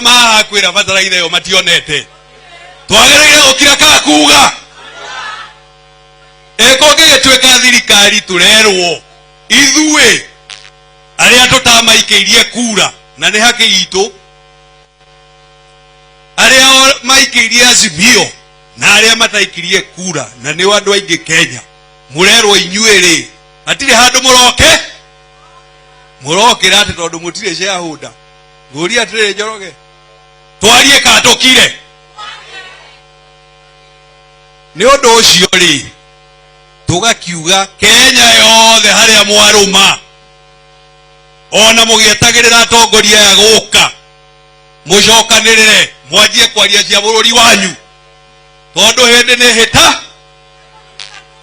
Twarũgama haha kwĩra bataraitha ĩyo mationete. Twagĩrĩire gũkira kana kuga? Ĩ kũngĩgĩtuĩka thirikari tũrerwo ithuĩ arĩa tũtamaikĩirie kura na nĩ haki itũ, arĩa maikĩirie Azimio na arĩa mataikirie kura na nĩo andũ aingĩ Kenya, mũrerwo inyuĩ rĩ hatirĩ handũ mũroke mũrokĩra atĩ tondũ mũtirĩ shareholder. Ngũria atĩrĩrĩ Njoroge, twarie kana tũkire? Nĩ ũndũ ũcio rĩ tũgakiuga Kenya yothe harĩa mwarũma ona mũgĩetagĩrĩra atongoria aya gũka, mũcokanĩrĩre mwanjie kwaria cia bũrũri wanyu, tondũ hĩndĩ nĩ hĩta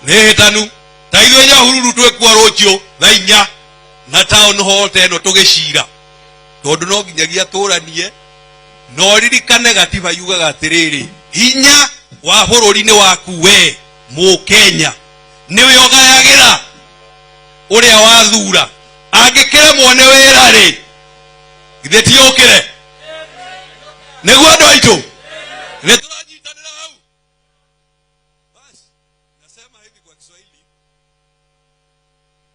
nĩ hĩtanu. Ta ithuĩ Nyahururu twĩkuo rũciũ thaa 4 na town hall ta ĩno tũgĩcira, tondũ no nginyagia tũranie. Na ũririkane gatiba yugaga atĩrĩrĩ, hinya wa bũrũri nĩ waku we Mũkenya, nĩwe ũgayagĩra ũrĩa wathura. Angĩkĩremwo nĩ wĩra rĩ, githĩ ti ũkĩre? Nĩguo andũ aitũ nĩ tũranyitanĩra hau. Basi nasema hivi kwa Kiswahili,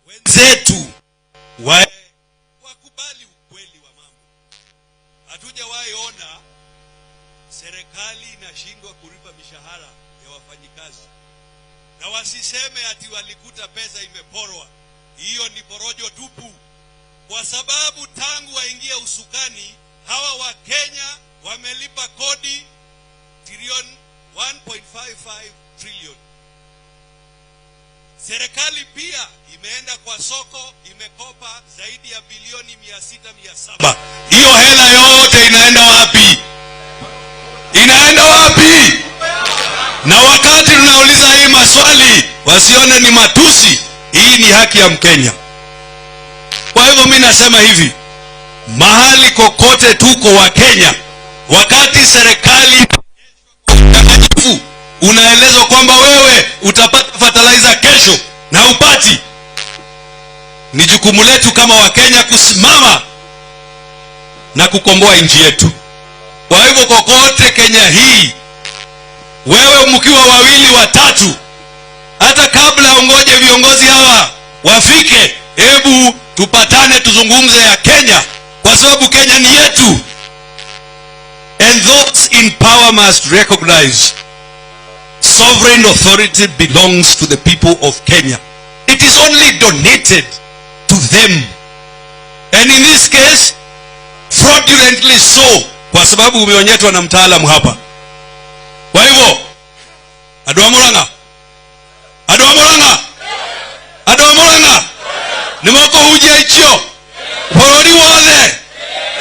wenzetu wakubali ukweli wa mambo. Hatujawahi ona serikali inashindwa kulipa mishahara ya wafanyikazi, na wasiseme ati walikuta pesa imeporwa. Hiyo ni porojo tupu, kwa sababu tangu waingie usukani hawa wa Kenya wamelipa kodi trilioni 1.55 trillion. Serikali pia imeenda kwa soko, imekopa zaidi ya bilioni 600 700. Hiyo hela yote inaenda wapi? Inaenda wapi? Na wakati tunauliza hii maswali, wasione ni matusi. Hii ni haki ya Mkenya. Kwa hivyo mimi nasema hivi, mahali kokote tuko wa Kenya, wakati serikali unaelezwa kwamba wewe utapata fertilizer kesho na upati, ni jukumu letu kama Wakenya kusimama na kukomboa nchi yetu. Kwa hivyo kokote Kenya hii, wewe mkiwa wawili watatu, hata kabla ungoje viongozi hawa wafike, hebu tupatane tuzungumze ya Kenya, kwa sababu Kenya ni yetu. And those in power must recognize sovereign authority belongs to the people of Kenya. It is only donated to them. And in this case, fraudulently so, kwa sababu umeonyeshwa na mtaalamu hapa. Kwa hivyo, andũ a Murang'a, andũ a Murang'a, andũ a Murang'a, nĩ mũkũhunjia icio bũrũri wothe,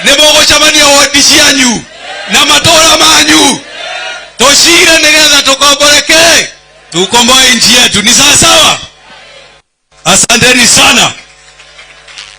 nĩ mũgũcemania wodi cianyu na matũũra manyu, tũcire nĩgetha tũkomboreke, tukomboe nchi yetu. Ni sawa sawa? Asanteni sana.